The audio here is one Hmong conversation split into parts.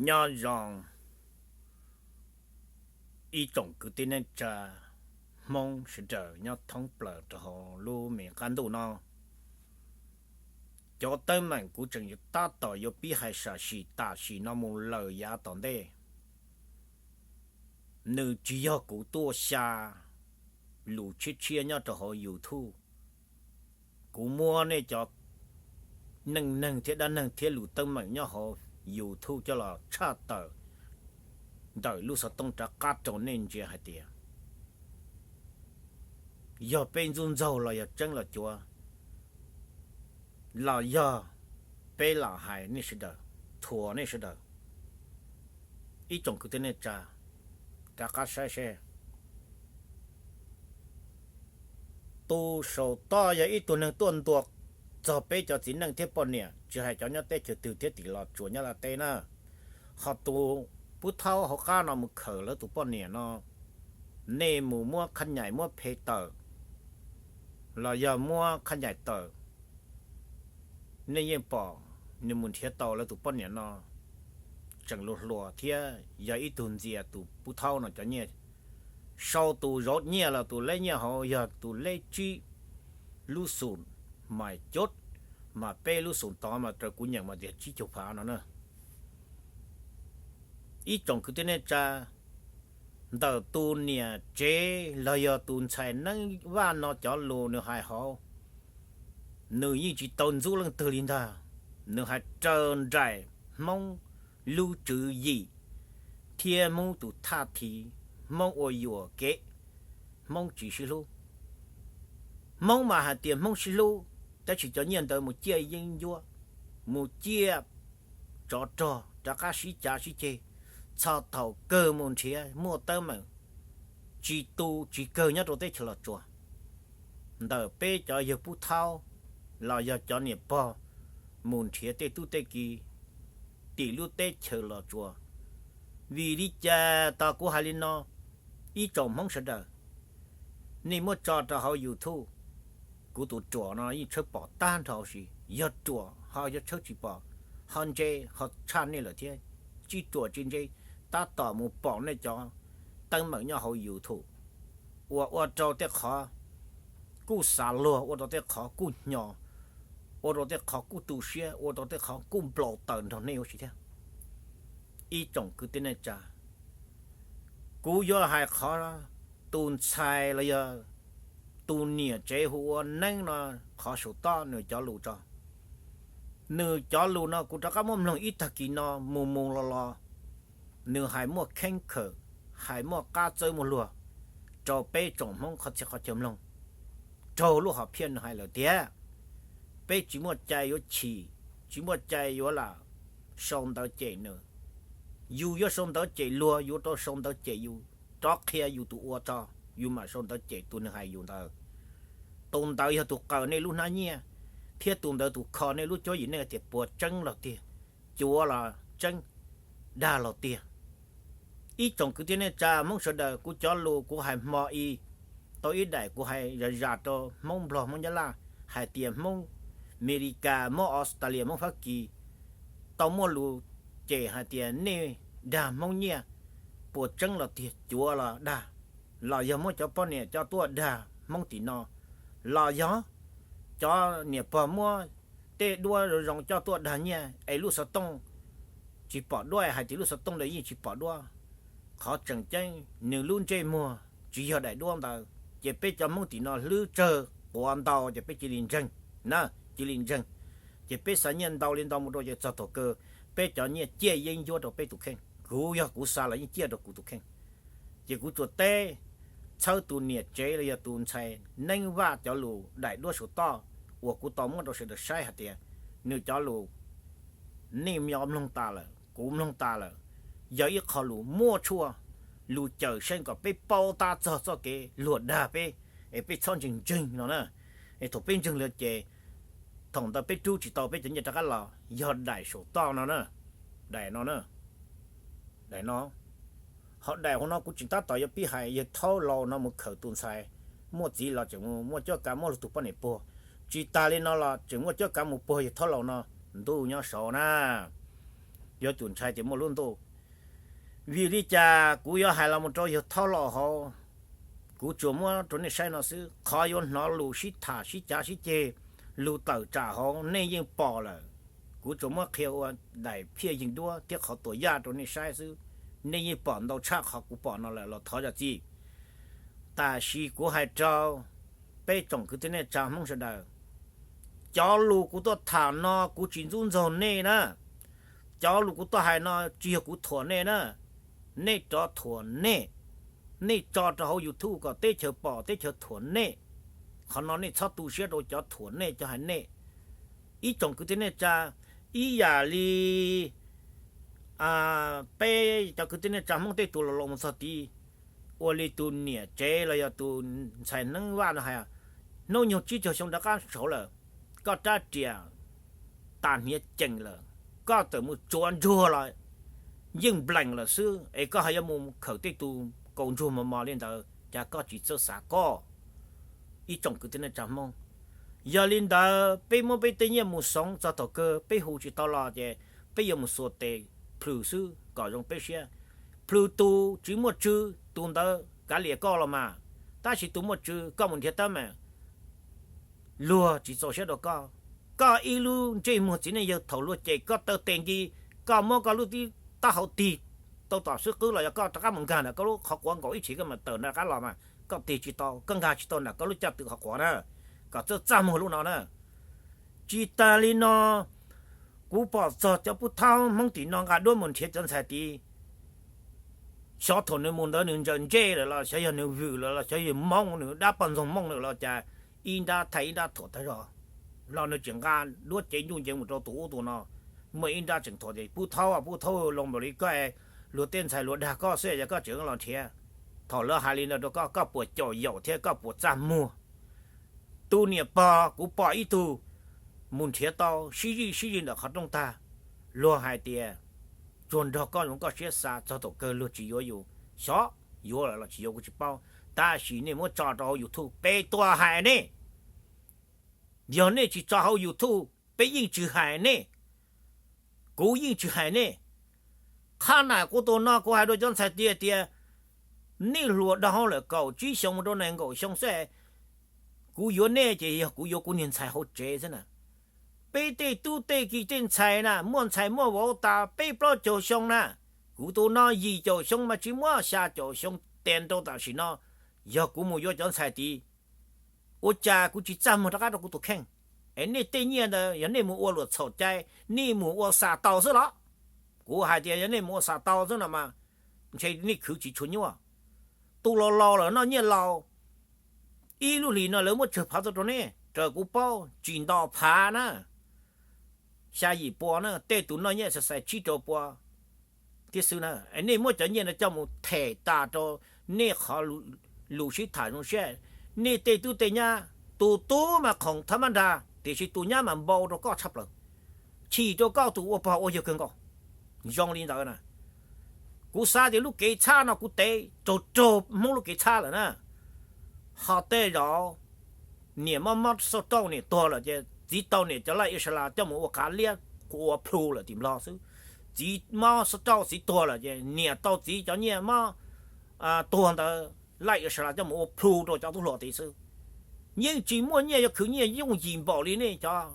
Nyob zoo ib tsoom kwv tij neej tsa Hmoob sawv daws nyob thoob plaws rau hauv lub me qab ntuj no. Cov teeb meem kuv tseem tab tom yuav pib hais sam sim tam sim no mus lawm yav tom ntej, nws tsis yog kuv tuaj xya lus tshiab tshiab nyob rau hauv YouTube. Kuv muab nej cov neej neeg thiab dab neeg thiab lus teeb meem nyob hauv YouTube coj los tshaj tawm ntawm lub xov tooj rov qab rau nej ntsia hais tias yog peb ntxub ntxaug los yog tseeb los cuav, los yog peb lam hais nej sawv daws, thuam nej sawv daws. Ib tsoom kwv tij neej tsa, rov qab saib seb. Tus saum toj yog ib tug neeg tuaj ntuas txog peb cov txiv neej thiab poj niam, tsis hais cov nyob teb chaws twg thiab tim Los Tsuas nyob Los Tsuas na. Ho tus pub thaub hauv qab no mus khawm lawv tus poj niam no, nej mus muab khab nyaim muab phe tawm los yog muab khab nyaim tawm, nej yeej pom nws mus nrhiav tau lawv tus poj niam no tseem luag hluas thiab yog ib tug ntxias tus pub thaub no cov nyiaj. Sau tus zauv nyiaj los tus leb nyiaj hauv yog tus leb tsib lub xum mais cod, mas peb lub xum tod mas raws kuv nyeem mas tias tsib caug phav no na. Ib tsoom kwv tij neej tsa, ntawm tus niam tsev los yog tus ntxhais Neeb Vaj no cov lus nws hais hauv, nws yeej tsis tau ntxub leej twg li ntag. Nws hais raws nraim Hmoob lub tswv yim thiab Hmoob tus thaj thiv, Hmoob ua yuam kev, Hmoob tsis sib hlub. Hmoob mas hais tias Hmoob sib hlub, tab sis cov nyiaj ntawd mus ciaj yeeb ncuab, mus ciaj tsov rog, rov qab sib cav sib ceg, txog thaum kawg mus nrhiav muaj teeb meem tsis tu tsis kawg nyob rau teb chaws Los Tsuas. Ntawm peb cov yawg pub thaub los yog cov niam pog mus nrhiav tej tub tej ki tim lub teb chaws Los Tsuas. Vim li cas tas kuv hais li no, ib tsoom Hmoob sawv daws, nej muab tso rau hauv YouTube, kuv tus ruam no yeej tshawb pom tag nrho huv si, yog ruam ho yog tshawb tsis pom, ho ntse ho tshaj nej lawm thiab, tsis ruam tsis ntse, tab tom mus pom nej cov teeb meem nyob hauv YouTube uas ua rau tej qhov kuj xav luag, ua rau tej qhov kuj hnyo, ua rau tej qhov kuj tu siab, ua rau tej qhov kuj nplau taws nrog nej huv si thiab. Ib tsoom kwv tij neej tsa, kuv yuav hais qhov tus ntxhais los yog tus niam tsev hu ua Neeb no qhov saum toj nws cov lus tso. Nws cov lus no kuv rov qab muab mloog ib tag kis no mus mus los los, nws hais muaj kheeb khawm, hais muaj qab txawb muaj luag rau peb tsoom Hmoob qhov txhia qhov chaw mloog. Raug lub hom phiaj nws hais lawm tiag, peb tsis muaj cai yuav chim, tsis muaj cai yuav lam sau ntawv cem nws. Yus yuav sau ntawv cem luag, yus rau sau ntawv cem yus, rov qhia yus tus ua tso, yus mam sau ntawv cem tus nws hais yus ntawd. Tus ntawd yog tus qaws nej lub hnab nyiaj, thiab tus ntawd tus kho nej lub cuab yim, nej tias puas tseeb los tiag, cuav los tseeb, dag los tiag. Ib tsoom kwv tij neej tsa Hmoob sawv daws, kuv cov lus kuv hais hmo i, tau ib daim kuv hais zam zam rau Hmoob Nplog Hmoob Nyab Laj hais tias Hmoob Mes Li Kas, Hmoob Australia, Hmoob Fab Kis tau muaj lus cem hais tias nej dag Hmoob nyiaj, puas tseeb los tiag, cuav los dag, los yog muab cov poj niam coj tuaj dag Hmoob tim no, los yog cov niam pog muab tej duab zoo zoo coj tuaj dag nyiaj es lub xov tooj tsis pom duab, hais tias lub xov tooj ntawd yeej tsis pom duab. Qhov tseem ceeb nws lub ntsej muag tsis yog daim duab ntawd, ces peb cov Hmoob tim no hlwb tsawg quav ntau ces peb cia li ntseeg na, cia li ntseeg. Ces peb xa nyiaj ntau li ntau mus rau ces txog thaum kawg peb cov nyiaj ciaj yeeb ncuab rau peb tus kheej. Kuv yog kuv xa los yeej ciaj rau kuv tus kheej. Ces kuv tsuas teb txhawb tus niam tsev los yog tus ntxhais Neeb Vaj cov lus daim duab saum toj uas kuv tau muab rau sawv daws saib hais tias nws cov lus nej mloog tas lawm, kuv mloog tas lawm, yog ib qho lus muaj tshuaj, lus cawm seej kom peb paub tab txog txoj kev luag dag peb, es peb txhob ntseeg ntseeg no na. Es thaum peb ntseeg lawm ces thaum ntawd peb rub tsis tau peb cov nyiaj rov qab los. Yog daim saum toj no na, daim no na, daim no. Ho daim hauv no kuv tseem tab tom yuav pib hais, yawg Thaub Laus no mus khawm tus ntxhais, muaj txiv los tseem muaj cuab kav muab luag tus poj niam puag. Tsis tas li no los tseem muaj cuab kav mus puag yawg Thaub Laus no ntuj nyob saud na. Yog tus ntshai ces muaj lub ntuj. Vim li cas kuv yuav hais los mus rau yawg Thaub Lauj hauv, kuv tsuas muab rau nej saib no xwb. Qhov yuav hnov lus sib tham sib cav sib ceg, lus tawm tsam hauv nej yeej pom lawm. Kuv tsuas muab qhia ua daim phiaj yeeg duab thiab qhov tuam yaj rau nej saib xwb. Nej yeej pom ntau tshaj qhov kuv pom no lawm los thov zam txim. Tab sis kuv hais rau peb tsoom kwv tij neej tsa Hmoob sawv daws, cov lus kuv tuaj tham no kuv tsis ntxub ntxaug nej na. Cov lus kuv tuaj hais no tsis yog kuv thuam nej na, nej rov thuam nej. Nej tso rau hauv YouTube kom teb chaws pom teb chaws thuam nej. Qhov no nej txhob tu siab rau cov thuam nej cov hais nej. Ib tsoom kwv tij neej tsa, ib yam li peb cov kwv tij neej tsa Hmoob tej tus los los mus txog tid, ua li tus niam tsev los yog tus ntxhais Neeb Vaj no hais, hnub nyoog tsib caug xyoo rov qab saud lawm, koj rab riam tas hniav cees lawm, koj txawm mus tsuav ntsuag los yeej nplees lawm xwb es koj ho yuav mus khawm tej tus kaus ntsuag mos mos li ntawd, cas koj tsis txawj xav koj? Ib tsoom kwv tij neej tsa Hmoob, yog li ntawd peb muab peb tej nyiaj mus xoov txog thaum kawg peb hu tsis tau los ces peb yuav mus xuas tes plhws xwb kom zoo peb siab. Plhws tus tsis muaj tswv tus ntawd kav liam koj los mas, tab sis tus muaj tswv koj mus nrhiav teeb meem luag tsis txaus siab rau koj. Koj ib lub ntsej muag txiv neej yawg thaum luag cem koj taw tes nki, koj muab koj lub tib taub hau tig tau tom xwb qwb los yog koj rov qab mus nkag ntawm koj lub qhov quav nkaus ib chim koj mam tawm nram qab los mas koj tig tsis tau, koj nkag tsis tau nram koj lub caj tw qhov quav na, kom txawj txaj muag lub no na. Tsis tas li no, kuv pom txog cov pub thaub Hmoob tim no nqa duab mus nrhiav cov ntxhais tid, xyov thaum nws mus ntawd nws ntsaws ntsej lawm los xyov yog nws vwm lawm los xyov yog Hmoob nws dab poj ntxoog Hmoob lawm los cas ib nrab thaij ib nrab thuam tag zog, los nws tseem nqa duab cev ncuj ncees mus rau tus ub tus no. Muaj ib nrab tseem thuam tias pub thaub pub thaub, loo npaum li koj, luag tej ntxhais luag dag koj xwb yog koj tseem los nrhiav. Thaum lawv hais li ntawd rau koj, koj puas caum yaum thiab koj puas txaj muag? Tus niam pog kuv pom ib tug mus nrhiav tau sib zij sib zij ntawm qhov rooj tag, luag hais tias tsuas nrog koj zoo koj siab xav, txog thaum kawg luag tsis yuav yus. Xyov yuav lawm los tsis yuav kuv tsis paub, tab sis nej muab tso rau hauv YouTube peb tuaj hais nej. Yog nej tsis tso hauv YouTube peb yeej tsis hais nej. Kuv yeej tsis hais nej. Qhab nam kuv tus no kuv hais rau cov ntxhais tiag tias nej hluas dhau lawm kaum tsib xyoo mus rau nees nkaum xyoo xwb, kuv yuav nej ces yog kuv yuav kuv niag ntxhais hauv tsev xwb na. Peb tej tub tej ki tej ntxhais na muaj ntxhais muaj vauv tas peb plaub caug xyoo na. Kuv tus no yim caum xyoo mas tsis muab xya caum xyoo tes rau tam sim no. Yog kuv mus yuav cov ntxhais tid, ua cas kuv tsis txaj muag rov qab rau kuv tus kheej? Es nej tej nyiaj ntawd yog nej mus ua luam txhaum cai, nej mus ua xa tau xwb los? Kuv hais tias yog nej mus ua xa tau xwb no mas ntshe nej khwv tsis tshua nyuaj. Tus laus laus lawm noj nyiaj laus, ib lub hlis no lawv muab tsawg phav tuaj rau nej, raws kuv paub tsis nto phav na, xya yim pua na, tej tus noj nyiaj xais xais tsib rau pua thiab xwb na. Nej muab cov nyiaj no coj mus them tas rau nej qhov lus sib tham zoo siab. Nej tej tub tej nyab, tus tub mas khoom thab mab nrag tiam sis tus nyab mas npau rau koj tshaj plaws, chim rau koj tus ua pog ua yawg kawg nkaus. Zoo li ntawd na, kuv xav tias lub kev txhab no kuv tev raug raug Hmoob lub kev txhab lawm na. Ho tej zaum niam mob mob xauj rauj niam tuag lawm ces txiv tau niam cov laij Israel coj mus ua qav liab ua plhu lawm tim Nplog xwb. Txiv mob xauj rauj txiv tuag lawm ces niam tau txiv cov nyiaj mob tuag ntawd laij Israel coj mus ua plhu rau cov tub hluas tid xwb. Yeej tsis muaj nyiaj yuav khwv nyiaj yooj yim npaum li nej cov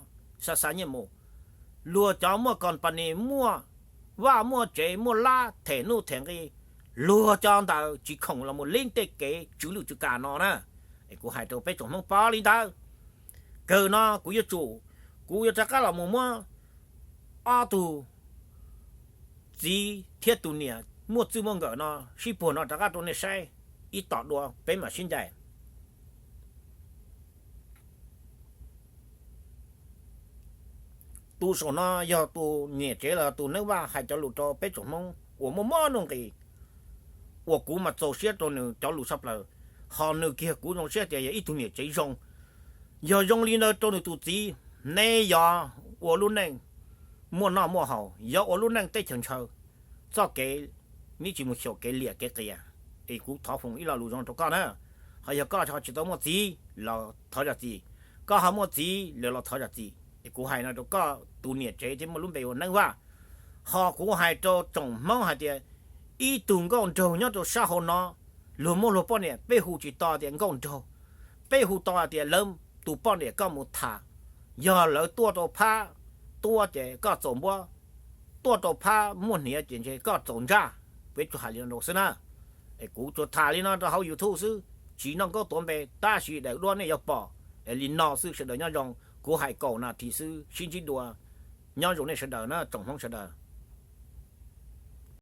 xa xa nyiaj mus. Luag cov muaj company muaj vaj muaj tsev muaj lab them nuj them nqi, luag cov ntawd tsis khoom los mus leeb tej kev tswv lwj tswv kam no na. Es kuv hais rau peb tsoom Hmoob pov li ntawd. Kawg no kuv yuav tsum, kuv yuav rov qab los mus muab ob tug txiv thiab tus niam muaj txwj muaj nkawm no sib puag no rov qab rau nej saib ib tom dua peb mam sib ncaim. Tus saum no yog tus niam tsev los tus Neeb Vaj hais cov lus rau peb tsoom Hmoob uas muaj mob nuj nqis, uas kuv mas txaus siab rau nws cov lus tshaj plaws, ho nws kiag kuv zoo siab tias yog ib tug niam tsev zoo. Yog zoo li ntawd rau nws tus txiv, neb yog ua lub neej muaj noj muaj haus, yog ua lub neej teb chaws ntshaw, txoj kev neb tsis mus xyaum kev liam kev qias. Es kuv thov foom ib lo lus zoo rau koj na, ho yog koj ho tsis tau muaj txiv los thov zam txim, koj ho muaj txiv lawm los thov zam txim. Es kuv hais no rau koj tus niam tsev thiab muaj lub npe ua Neeb Vaj. Ho kuv hais rau tsoom Hmoob hais tias ib tug nkauj nraug nyob rau sab hauv no, luag muab luag poj niam, peb hu tsis tau tias nkauj nraug, peb hu tau hais tias lawv tus poj niam koj mus tham, yog lawv tuaj rau phab tuab ces koj txaus npuab, tuaj rau phab muaj hniav ces ntshe koj txaus ntsaj. Peb tsuas hais li no rau xwb na. Es kuv tsuas tham li no rau hauv YouTube xwb, tsis noj nkaub tuav npe, tab sis daim duab nej yuav pom. Es li no xwb, sawv daws nyob zoo, kuv hais kaum nas this xwb, sib ntsib dua, nyob zoo nej sawv daws na tsoom Hmoob sawv daws.